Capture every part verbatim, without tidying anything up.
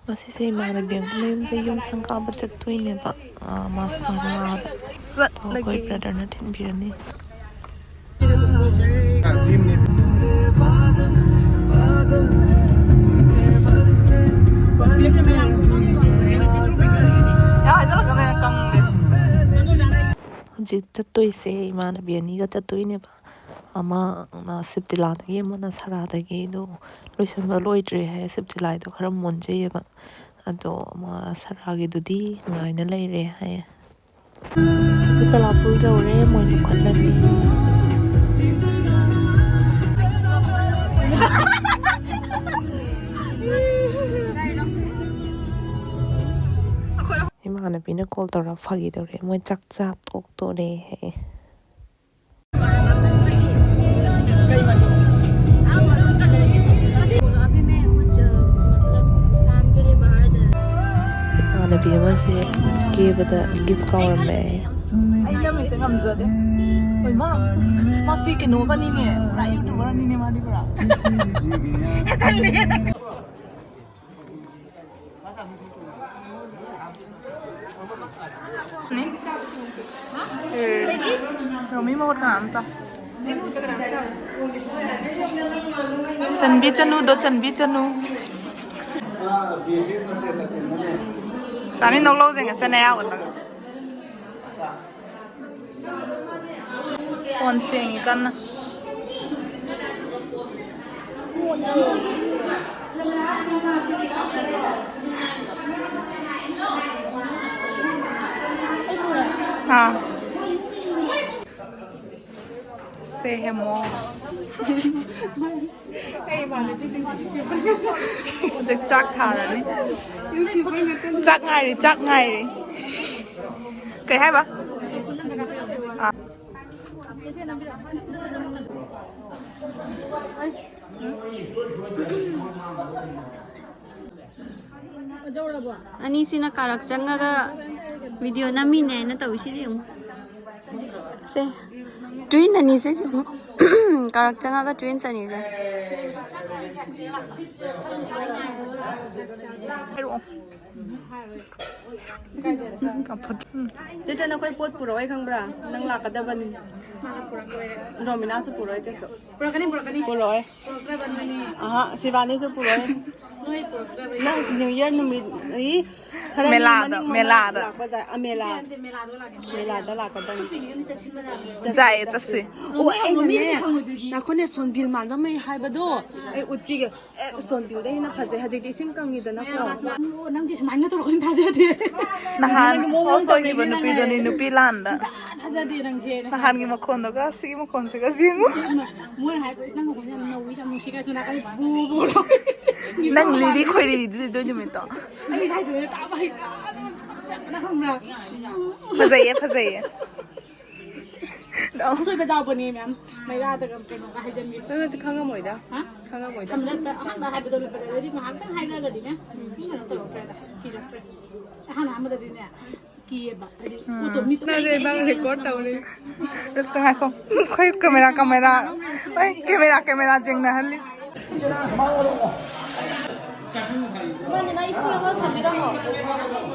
ꯉꯁꯤꯁꯦ ꯏꯃꯥꯟꯅꯕꯤ ꯑꯃꯒꯤ ꯃꯌꯨꯝꯗ ꯌꯨꯝ ꯁꯪꯒꯥꯕ ꯆꯠꯇꯣꯏꯅꯦꯕ, ꯑ, ꯃꯥꯁ ꯃꯉꯥꯗ꯫ ꯑꯗꯣ ꯑꯩꯈꯣꯏ ꯕ꯭ꯔꯗꯔꯅ ꯊꯤꯟꯕꯤꯔꯅꯤ꯫ ꯍꯧꯖꯤꯛ ꯆꯠꯇꯣꯏꯁꯦ ꯏꯃꯥꯟꯅꯕꯤ ꯑꯅꯤꯒ ꯆꯠꯇꯣꯏꯅꯦꯕ꯫ ꯑꯃꯅ ꯁꯤꯞꯇꯤꯂꯥꯗꯒꯤ, ꯑꯃꯅ ꯁꯔꯥꯗꯒꯤ꯫ ꯑꯗꯣ ꯂꯣꯏꯁꯟꯕ ꯂꯣꯏꯗ꯭ꯔꯤ ꯍꯥꯏ, ꯁꯤꯞꯇꯤꯂꯥꯗꯣ ꯈꯔ ꯃꯣꯟꯖꯩꯌꯦꯕ꯫ ꯑꯗꯣ ꯑꯃ ꯁꯔꯥꯒꯤꯗꯨꯗꯤ ꯉꯥꯏꯅ ꯂꯩꯔꯦ ꯍꯥꯏꯌꯦ꯫ ꯍꯧꯖꯤꯛ ꯕꯂꯥꯄꯨꯜ ꯌꯧꯔꯦ, ꯃꯣꯏ ꯂꯧꯈꯠꯂꯅꯤ꯫ ꯏꯃꯥꯟꯅꯕꯤꯅ ꯀꯣꯜ ꯇꯧꯔ ꯐꯥꯒꯤ ꯇꯧꯔꯦ, ꯃꯣꯏ ꯆꯥꯛ ꯆꯥ ꯇꯣꯛꯇꯣꯔꯦ ꯍꯥꯏꯌꯦ꯫ ꯏꯃꯥꯟꯅꯕꯤ ꯑꯃꯁꯦ ꯀꯦꯕꯗ ꯒꯤꯐ ꯀꯥꯎꯔꯝꯃꯦ꯫ ꯑꯩ ꯅꯝꯃꯤꯁꯦ ꯉꯝꯖꯗꯦ꯫ ꯍꯣꯏ, ꯃꯥ, ꯃꯥ ꯄꯤ ꯀꯩꯅꯣꯒꯅꯤꯅꯦ, ꯄꯨꯔꯥ YouTuberꯅꯤꯅꯦ ꯃꯥꯗꯤ ꯄꯨꯔꯥ꯫ ꯅꯤ? ꯔꯣꯃꯤ ꯃꯍꯨꯠ ꯀꯅꯥꯝ ꯆꯥꯎ꯫ ꯆꯟꯕꯤ ꯆꯅꯨꯗꯣ, ꯆꯟꯕꯤ ꯆꯅꯨ꯫ ꯆꯥꯅꯤ ꯅꯣꯛꯂꯧꯗꯦ ꯉꯁꯤ ꯅꯌꯥ ꯑꯣꯜꯂꯒ꯫ ꯐꯣꯟ ꯁꯦꯡꯉꯤ ꯀꯟꯅ꯫ ꯑꯥ꯫ ꯁꯦ ꯍꯦꯃꯣ꯫ ꯍꯧꯖꯤꯛ ꯆꯥꯛ ꯊꯥꯔꯅꯤ꯫ ꯆꯥꯛ ꯉꯥꯏꯔꯤ, ꯆꯥꯛ ꯉꯥꯏꯔꯤ꯫ ꯀꯩ ꯍꯥꯏꯕ? ꯑꯥ꯫ ꯑꯅꯤꯁꯤꯅ ꯀꯥꯔꯛ ꯆꯪꯉꯒ ꯚꯤꯗꯤꯑꯣ ꯅꯝꯃꯤꯅꯦ ꯍꯥꯏꯅ ꯇꯧꯏꯁꯤꯗꯤ ꯌꯦꯡꯉꯨ꯫ ꯁꯦ, twin ꯑꯅꯤꯁꯦ ꯌꯦꯡꯉꯨ꯫ ꯀꯥꯔꯛ ꯆꯪꯉꯒ twins ꯑꯅꯤꯁꯦ꯫ ꯍꯥꯏꯔꯛꯑꯣ꯫ ꯎꯝ, ꯀꯝꯐꯣꯔꯠ-, ꯎꯝ꯫ ꯆꯦꯆꯦ, ꯅꯈꯣꯏ ꯄꯣꯠ ꯄꯨꯔꯛꯑꯣꯏ ꯈꯪꯕ꯭ꯔꯥ? ꯅꯪ ꯂꯥꯛꯀꯗꯕꯅꯤ꯫ ꯔꯣꯃꯤꯅꯥꯁꯨ ꯄꯨꯔꯛꯑꯣꯏ ꯀꯩꯁꯨ꯫ ꯄꯨꯔꯛꯀꯅꯤ, ꯄꯨꯔꯛꯀꯅꯤ꯫ ꯄꯨꯔꯛꯑꯣꯏ꯫ ꯄꯨꯔꯛꯇ꯭ꯔꯕꯅꯤ꯫ ꯑꯍꯥ, ꯁꯤꯕꯥꯅꯤꯁꯨ ꯄꯨꯔꯛꯑꯣꯏ꯫ ꯅꯣꯏ ꯄꯨꯔꯛꯇ꯭ꯔꯕꯅꯤ꯫ ꯅꯪ New Year ꯅꯨꯃꯤꯠ, ꯏ, ꯈꯔꯅꯤ ꯃꯦꯂꯥꯗ, ꯃꯅꯤꯡ ꯃꯃꯥꯡ ꯃꯦꯂꯥꯗ꯫ ꯂꯥꯛꯄ ꯖꯥꯏ-, ꯑ, ꯃꯦꯂꯥ꯫ ꯅꯠꯇꯦ, ꯅꯠꯇꯦ, ꯃꯦꯂꯥꯗꯣ ꯂꯥꯛꯀꯅꯤ꯫ ꯃꯦꯂꯥꯗ ꯂꯥꯛꯀꯗꯕꯅꯤ꯫ ꯌꯥꯏꯌꯦ, ꯆꯠꯁꯤ꯫ ꯑꯣ, ꯔꯣꯃꯤꯅ, ꯑꯩꯅꯅꯦ, ꯔꯣꯃꯤꯁꯨ ꯁꯪꯉꯣꯏꯗꯣꯏꯗꯨꯗꯤ꯫ ꯉꯥꯏꯈꯣꯅꯦ, ꯁꯣꯟꯕꯤꯜ ꯃꯥꯟꯕ ꯑꯃ ꯂꯩ ꯍꯥꯏꯕꯗꯣ ꯑꯩ ꯎꯠꯄꯤꯒꯦ꯫ ꯑꯦ, ꯁꯣꯟꯕꯤꯜꯗ ꯍꯦꯟꯅ ꯐꯖꯩ꯫ ꯍꯧꯖꯤꯛꯇꯤ ꯏꯁꯤꯡ ꯀꯪꯉꯤꯗꯅꯀꯣ꯫ ꯃꯌꯥꯝ ꯑꯁ, ꯑꯣ, ꯅꯪꯁꯦ ꯁꯨꯃꯥꯏꯅ ꯇꯧꯔꯛꯀꯅꯤ ꯊꯥꯖꯗꯦ꯫ ꯅꯍꯥꯟ ꯅꯪꯒꯤ ꯃꯑꯣꯡ ꯍꯣꯁ ꯑꯣꯏꯈꯤꯕ ꯇꯧꯔꯤꯅꯦ ꯅꯨꯄꯤꯗꯨꯅꯤ ꯅꯪ ꯅꯨꯄꯤ ꯂꯥꯟꯗ꯫ ꯁꯨꯡꯊꯥ ꯊꯥꯖꯗꯦ ꯅꯪꯁꯦ꯫ ꯅꯍꯥꯟꯒꯤ ꯃꯈꯣꯟꯗꯨꯒ ꯁꯤꯒꯤ ꯃꯈꯣꯟꯁꯤꯒ ꯌꯦꯡꯉꯨ꯫ ꯃꯣꯏꯅ ꯍꯥꯏꯕ, "ꯏꯁ, ꯅꯪ ꯃꯈꯣꯟꯁꯦ ꯌꯥꯝ ꯅꯧꯋꯤ, ꯌꯥꯝ ꯅꯨꯡꯁꯤ" ꯀꯥꯏꯁꯨ ꯅꯥꯀꯟꯗ ꯕꯨ ꯕꯨ ꯂꯥꯎꯋꯦ꯫ ꯅꯪ ꯂꯤꯔꯤ ꯈꯣꯏꯔꯤꯗꯨꯗꯤ ꯑꯗꯨ ꯅꯨꯃꯤꯠꯇꯣ꯫ ꯑꯩ ꯍꯥꯏꯗꯣꯏꯅꯦ, ꯇꯥꯕ ꯍꯩ-, ꯑꯥ, ꯆꯠꯄꯅ ꯈꯪꯕ꯭ꯔꯥ? ꯐꯖꯩꯌꯦ, ꯐꯖꯩꯌꯦ꯫ ꯑꯁꯣꯏꯕ ꯌꯥꯎꯕꯅꯦ, ꯃꯌꯥꯝ꯫ ꯃꯩꯔꯥꯗꯒ ꯀꯩꯅꯣꯒ ꯍꯥꯏꯖꯟꯕꯤ꯫ ꯅꯪ ꯅꯠꯇꯦ, ꯈꯪꯉꯝꯃꯣꯏꯗ꯫ ꯍꯥ? ꯈꯪꯉꯝꯃꯣꯏꯗ꯫ ꯈꯝꯂꯠꯇ ꯑꯍꯥꯟꯕ ꯍꯥꯏꯕꯗꯣ ꯂꯨꯄꯥ ꯆꯥꯇ꯭ꯔꯦꯠ ꯉꯥꯏꯍꯥꯛꯇꯪ ꯍꯥꯏꯔꯒꯗꯤꯅꯦ, ꯀꯩꯅꯣ ꯇꯧꯔꯛꯇ꯭ꯔꯦꯗ, ꯀꯤꯔꯛꯇ꯭ꯔꯦ꯫ ꯑꯍꯥꯟ ꯑꯍꯥꯟꯕꯗꯗꯤꯅꯦ, ꯀꯤꯌꯦꯕ꯫ ꯍꯥꯏꯗꯤ, ꯎꯝ꯫ ꯎꯠꯇꯣ ꯃꯤꯠꯇꯣ ꯅꯪꯁꯦ ꯀꯩ ꯏꯕꯥꯅꯤ ꯀꯩ record ꯇꯧꯔꯤ꯫ Reels ꯉꯥꯏꯈꯣ꯫ ꯑꯩꯈꯣꯏ camera, camera꯫ ꯑꯩ camera, camera ꯌꯦꯡꯅꯍꯜꯂꯤ꯫ ꯃꯃꯥꯅꯦ, ꯅꯪ ꯏꯁꯤꯡ ꯑꯃ ꯊꯝꯕꯤꯔꯝꯃꯣ꯫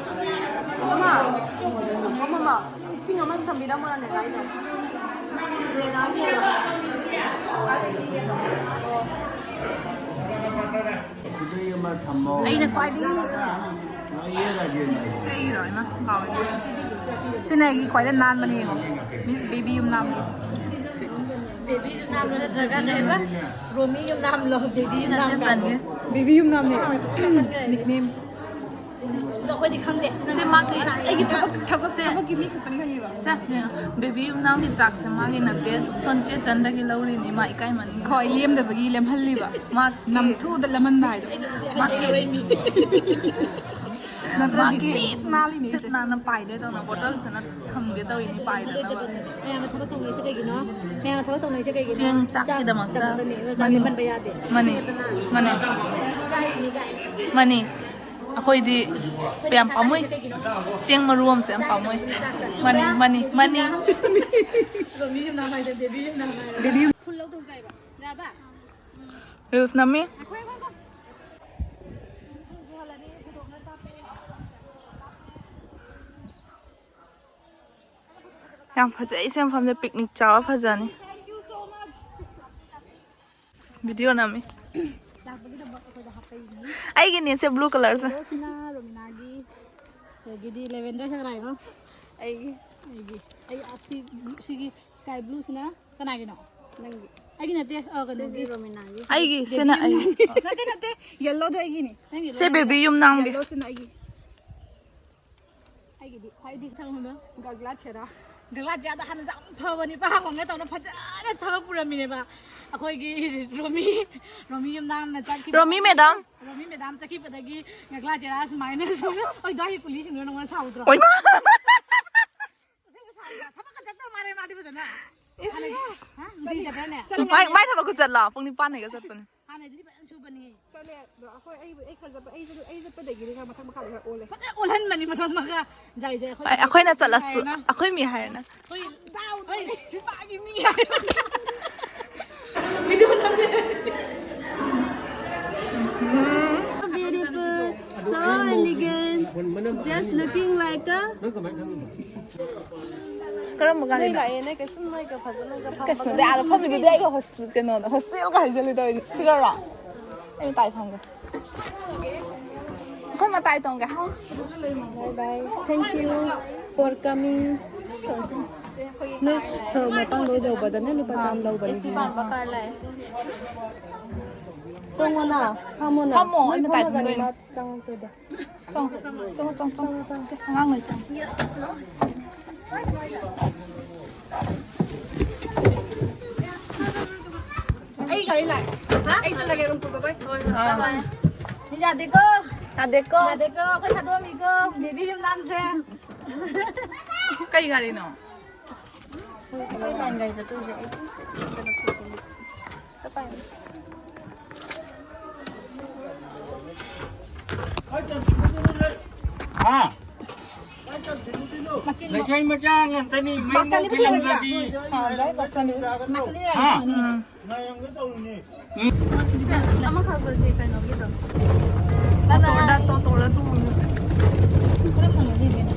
ꯃꯃꯥ, ꯃꯃꯥ, ꯏꯁꯤꯡ ꯑꯃ ꯊꯝꯕꯤꯔꯝꯃꯣ, ꯅꯦꯅꯥꯒꯤꯗꯣ꯫ ꯅꯦꯅꯥꯒꯤ꯫ ꯈꯨꯗꯩ ꯑꯃ ꯊꯝꯃꯣ꯫ ꯑꯩꯅ ꯈ꯭ꯋꯥꯏꯗꯒꯤ ꯂꯣꯏꯌꯦ ꯔꯥꯖꯦꯟ꯫ ꯁꯤ ꯑꯩꯒꯤꯔꯣ? ꯏꯃꯥ, ꯀꯥꯎꯔꯦ꯫ ꯁꯤꯅ ꯑꯩꯒꯤ ꯈ꯭ꯋꯥꯏꯗꯩ ꯅꯥꯟꯕꯅꯦ, ꯌꯦꯡꯉꯣ꯫ Miss Baby ꯌꯨꯝꯅꯥꯝꯒꯤ꯫ Baby ꯌꯨꯝꯅꯥꯝꯂꯣ ꯅꯠꯇ꯭ꯔꯒ ꯀꯩꯕ? ꯔꯣꯃꯤ ꯌꯨꯝꯅꯥꯝꯂꯣ? Baby ꯁꯤꯅ ꯌꯨꯝꯅꯥꯝ ꯆꯦ ꯆꯟꯒꯤ꯫ Baby ꯌꯨꯝꯅꯥꯝꯅꯦ꯫ Nickname꯫ ꯑꯗꯣ ꯑꯩꯈꯣꯏꯗꯤ ꯈꯪꯗꯦ꯫ ꯁꯤ ꯃꯥꯒꯤ ꯑꯩꯒꯤ ꯊꯕꯛ, ꯊꯕꯛ, ꯁꯦ ꯊꯕꯛꯀꯤ ꯃꯤ ꯈꯛꯇꯅꯤ ꯈꯪꯉꯤꯕ꯫ ꯁꯦ, ꯌꯦꯡꯉꯣ꯫ Baby ꯌꯨꯝꯅꯥꯝꯒꯤ ꯆꯥꯛꯁꯦ ꯃꯥꯒꯤ ꯅꯠꯇꯦ, ꯁꯣꯟꯆꯦ ꯆꯟꯗꯒꯤ ꯂꯧꯔꯤꯅꯤ, ꯃꯥ ꯏꯀꯥꯏꯃꯟꯒꯤ꯫ ꯍꯣꯏ, ꯂꯦꯝꯗꯕꯒꯤ ꯂꯦꯝꯍꯜꯂꯤꯕ꯫ ꯃꯥ ꯅꯝꯊꯨꯗ ꯂꯦꯝꯍꯟꯕ ꯍꯥꯏꯗꯣ꯫ ꯃꯥꯒꯤ ꯅꯠꯇ꯭ꯔꯗꯤ ꯃꯥꯒꯤ ꯁꯤꯠ ꯅꯥꯜꯂꯤꯅꯦ ꯁꯤꯠ ꯏꯆꯦ꯫ ꯅꯥꯟꯅ ꯄꯥꯏꯗꯣꯏꯗꯧꯅ ꯕꯣꯇꯜꯁꯤꯅ ꯊꯝꯒꯦ ꯇꯧꯔꯤꯅꯤ ꯄꯥꯏꯗꯅꯕ꯫ ꯃꯌꯥꯝꯅ ꯊꯕꯛ ꯇꯧꯅꯩꯁꯦ ꯀꯩꯒꯤꯅꯣ? ꯃꯌꯥꯝꯅ ꯊꯕꯛ ꯇꯧꯅꯩꯁꯦ ꯀꯩꯒꯤꯅꯣ? ꯆꯦꯡ ꯆꯥꯛꯀꯤꯗꯃꯛꯇ꯫ ꯆꯥꯛꯇꯃꯛꯇꯅꯤ꯫ ꯃꯅꯤ꯫ ꯂꯦꯝꯍꯟꯕ ꯌꯥꯗꯦ꯫ ꯃꯅꯤ꯫ ꯃꯅꯤ꯫ ꯏꯀꯥꯏꯔꯤꯅꯤ ꯀꯥꯏꯅ꯫ ꯃꯅꯤ꯫ ꯑꯩꯈꯣꯏꯗꯤ ꯌꯥꯝ ꯄꯥꯝꯃꯨꯏ꯫ ꯆꯦꯡ ꯃꯔꯨ ꯑꯃꯁꯦ ꯌꯥꯝ ꯄꯥꯝꯃꯨꯏ꯫ ꯃꯅꯤ, ꯃꯅꯤ, ꯃꯅꯤ꯫ ꯔꯣꯃꯤ ꯌꯨꯝꯅꯥꯝ ꯍꯥꯏꯗꯣ ꯕꯦꯕꯤ ꯌꯨꯝꯅꯥꯝ ꯍꯥꯏꯔꯣ꯫ ꯕꯦꯕꯤ ꯌꯨꯝ- ꯐꯨꯜ ꯂꯧꯗꯧ ꯇꯥꯏꯕ꯫ ꯌꯥꯔꯕ? Reels ꯅꯝꯃꯤ꯫ ꯉꯥꯏꯈꯣ, ꯉꯥꯏꯈꯣ, ꯉꯥꯏꯈꯣ꯫ ꯌꯥꯝ ꯐꯖꯩ ꯁꯤ ꯃꯐꯝꯗ, ꯄꯤꯛꯅꯤꯛ ꯆꯥꯕ ꯐꯖꯅꯤ꯫ ꯚꯤꯗꯤꯑꯣ ꯅꯝꯃꯤ꯫ ꯂꯥꯛꯄꯒꯤꯗꯃꯛ ꯑꯩꯈꯣꯏꯗ ꯍꯥꯞꯄꯛꯏꯅꯤ꯫ ꯑꯩꯒꯤꯅꯦ ꯁꯦ, ꯕ꯭ꯂꯨ ꯀꯂꯔꯁꯦ꯫ ꯌꯦꯜꯂꯣꯁꯤꯅ ꯔꯣꯃꯤꯅꯥꯒꯤ, ꯑꯗꯒꯤꯗꯤ ꯂꯦꯚꯦꯟꯗꯔꯁꯦ ꯀꯅꯥꯒꯤꯅꯣ? ꯑꯩꯒꯤ ꯑꯩꯒꯤ꯫ ꯑꯩ ꯑꯁꯤ ꯁꯤꯒꯤ ꯁ꯭ꯀꯥꯏ ꯕ꯭ꯂꯨꯁꯤꯅ ꯀꯅꯥꯒꯤꯅꯣ? ꯅꯪꯒꯤ꯫ ꯑꯩꯒꯤ ꯅꯠꯇꯦ, ꯑ, ꯀꯩꯅꯣꯒꯤ꯫ ꯑꯩꯒꯤ ꯁꯤꯅ ꯑꯩꯒꯤ꯫ ꯅꯠꯇꯦ, ꯅꯠꯇꯦ, ꯌꯦꯜꯂꯣꯗꯣ ꯑꯩꯒꯤꯅꯤ꯫ ꯅꯪꯒꯤ ꯁꯦ, ꯕꯦꯕꯤ ꯌꯨꯝꯅꯥꯝꯒꯤ꯫ ꯌꯦꯜꯂꯣꯁꯤꯅ ꯑꯩꯒꯤ꯫ ꯑꯩꯒꯤꯗꯤ ꯈ꯭ꯋꯥꯏꯗꯒꯤ ꯊꯪꯕꯗ ꯒꯒ꯭ꯂꯥ ꯆꯦꯔꯥ꯫ ꯒꯒ꯭ꯂꯥ ꯆꯦꯔꯥꯗ ꯍꯥꯟꯅ ꯌꯥꯝ ꯐꯕ ꯅꯤꯄꯥ ꯍꯥꯡꯉꯝꯒꯦ ꯇꯧꯅ ꯐꯖꯅ ꯊꯕꯛ ꯄꯨꯔꯝꯃꯤꯅꯦꯕ꯫ ꯑꯩꯈꯣꯏꯒꯤ ꯔꯣꯃꯤ, ꯔꯣꯃꯤ ꯌꯨꯝꯅꯥꯝꯅ ꯆꯠꯈꯤꯕ꯫ ꯔꯣꯃꯤ ꯃꯦꯗꯥꯝ꯫ ꯔꯣꯃꯤ ꯃꯦꯗꯥꯝ ꯆꯠꯈꯤꯕꯗꯒꯤ ꯒꯒ꯭ꯂꯥ ꯆꯦꯔꯥ ꯁꯨꯃꯥꯏꯅ ꯁꯨꯃꯥꯏꯅ ꯑꯣꯏꯗꯥꯏꯒꯤ ꯀꯨꯂꯤꯁꯤꯡꯗꯨꯅ ꯅꯉꯣꯟꯗ ꯁꯥꯎꯗ꯭ꯔꯣ? ꯑꯣꯏꯃꯥ! ꯊꯕꯛꯀ ꯆꯠꯇ ꯃꯥꯜꯂꯦ ꯃꯥꯗꯤ ꯐꯖꯅ꯫ ꯏꯁ꯫ ꯍꯥ? ꯅꯨꯡꯇꯤ ꯆꯠꯄ꯭ꯔꯅꯦ? ꯃꯥꯏ, ꯃꯥꯏ ꯊꯕꯛ ꯈꯨꯆꯠꯂꯣ ꯄꯨꯡ ꯅꯤꯄꯥꯟ ꯍꯦꯛꯒ ꯆꯠꯄꯅꯦ꯫ ꯍꯥꯟꯅꯩꯗꯨꯗꯤ ꯐꯖꯅ ꯁꯨꯕꯅꯤ꯫ ꯆꯠꯂꯦ ꯑꯗꯣ ꯑꯩꯈꯣꯏ ꯑꯩ ꯑꯩ ꯈꯔ ꯆꯠꯄ ꯑꯩ ꯆꯠ- ꯑꯩ ꯆꯠꯄꯗꯒꯤꯗꯤ ꯈꯔ ꯃꯊꯛ ꯃꯈꯥꯗ ꯈꯔ ꯑꯣꯜꯂꯦ꯫ ꯐꯖꯅ ꯑꯣꯜꯍꯟꯕꯅꯤ ꯃꯊꯛ ꯃꯈꯥ꯫ ꯖꯥꯏ ꯖꯥꯏ ꯑꯩꯈꯣꯏ ꯑꯩꯈꯣꯏꯅ ꯆꯠꯂꯁꯨ ꯑꯩꯈꯣꯏ ꯃꯤ ꯍꯥꯏꯔꯦꯅ꯫ ꯑꯩꯈꯣꯏ ꯍꯣꯏ ꯁꯤꯕꯥꯒꯤ ꯃꯤ ꯍꯥꯏꯔꯦ꯫ ꯚꯤꯗꯤꯑꯣ ꯅꯝꯃꯦ꯫ Beautiful, so elegant, just looking like a ꯀꯔꯝꯕ ꯒꯥꯔꯤꯅꯣ? ꯀꯩꯁꯨꯝꯗ ꯑꯥꯗ ꯐꯝꯃꯤꯗꯨꯗꯤ ꯑꯩꯒ ꯍꯣꯁ- ꯀꯩꯅꯣꯗ ꯍꯣꯁꯇꯦꯜꯒ ꯍꯥꯏꯖꯜꯂꯤꯗꯣ ꯑꯩꯗꯤ꯫ ꯁꯤꯒꯔꯣ? ꯑꯩ ꯃꯇꯥꯏ ꯐꯝꯒꯦ꯫ ꯑꯩꯈꯣꯏ ꯃꯇꯥꯏ ꯇꯣꯡꯒꯦ꯫ Bye bye. Thank you for coming. ꯅꯣꯏ ꯁꯣꯔꯣꯛ ꯃꯄꯥꯟꯗ ꯌꯧꯕꯗꯅꯦ ꯂꯨꯄꯥ ꯆꯥꯝꯃ ꯂꯧꯕꯅꯤ꯫ ꯑꯦꯁꯤ ꯄꯥꯟꯕ ꯀꯥꯔ ꯂꯥꯛꯑꯦ꯫ ꯇꯣꯡꯉꯣꯅ, ꯐꯝꯃꯣꯅ꯫ ꯐꯝꯃꯣ, ꯑꯩ ꯅꯣꯏ ꯃꯇꯥꯏ ꯐꯝꯃꯒꯅꯤ ꯐꯝꯗꯣꯏꯅꯦ꯫ ꯃꯥ ꯆꯪꯉꯛꯇꯣꯏꯗꯣ꯫ ꯆꯪꯉꯣ, ꯆꯪꯉꯣ, ꯆꯪꯉꯣ, ꯆꯪꯉꯣ꯫ ꯁꯦ, ꯑꯉꯥꯡ ꯂꯩ, ꯆꯪꯉꯣ꯫ ꯑꯩ ꯒꯥꯔꯤ ꯂꯥꯛꯑꯦ꯫ ꯑꯩ ꯆꯠꯂꯒꯦ ꯔꯨꯝ ꯄꯨꯔꯕ ꯕꯥꯏ꯫ ꯑꯥ꯫ ꯌꯥꯗꯦꯀꯣ꯫ ꯌꯥꯗꯦꯀꯣ꯫ ꯌꯥꯗꯦꯀꯣ꯫ ꯑꯩꯈꯣꯏ ꯊꯥꯗꯣꯛꯑꯝꯃꯤꯀꯣ꯫ ꯕꯦꯕꯤ ꯌꯨꯝ ꯂꯥꯝꯁꯦ꯫ ꯀꯩ ꯒꯥꯔꯤꯅꯣ? ꯑꯩꯈꯣꯏ ꯂꯥꯏꯟ ꯒꯥꯔꯤ ꯆꯠꯇꯣꯏꯁꯦ ꯑꯩ꯫ ꯍꯥ? ꯂꯩꯀꯥꯏ ꯃꯆꯥ ꯉꯥꯛꯇꯅꯤ, ꯃꯩ ꯃꯨꯠꯈꯤꯕꯗꯤ꯫ ꯍꯥ? ꯎꯝ꯫ ꯑꯃꯈꯛꯇꯁꯦ ꯀꯩꯅꯣꯒꯤꯗꯣ꯫ ꯇꯣꯇꯣꯗ, ꯇꯣꯇꯣꯗ ꯇꯣꯡꯉꯁꯦ꯫ ꯀꯔꯝꯕꯅꯣ ꯏꯕꯦꯝꯃ?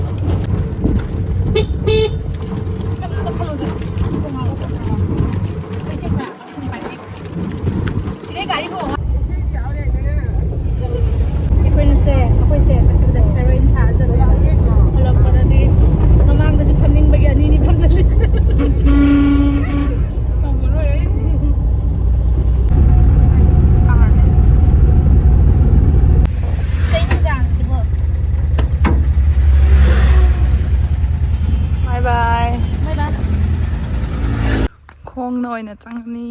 ꯈꯣꯡꯅ ꯑꯣꯏꯅ ꯆꯪꯉꯅꯤ꯫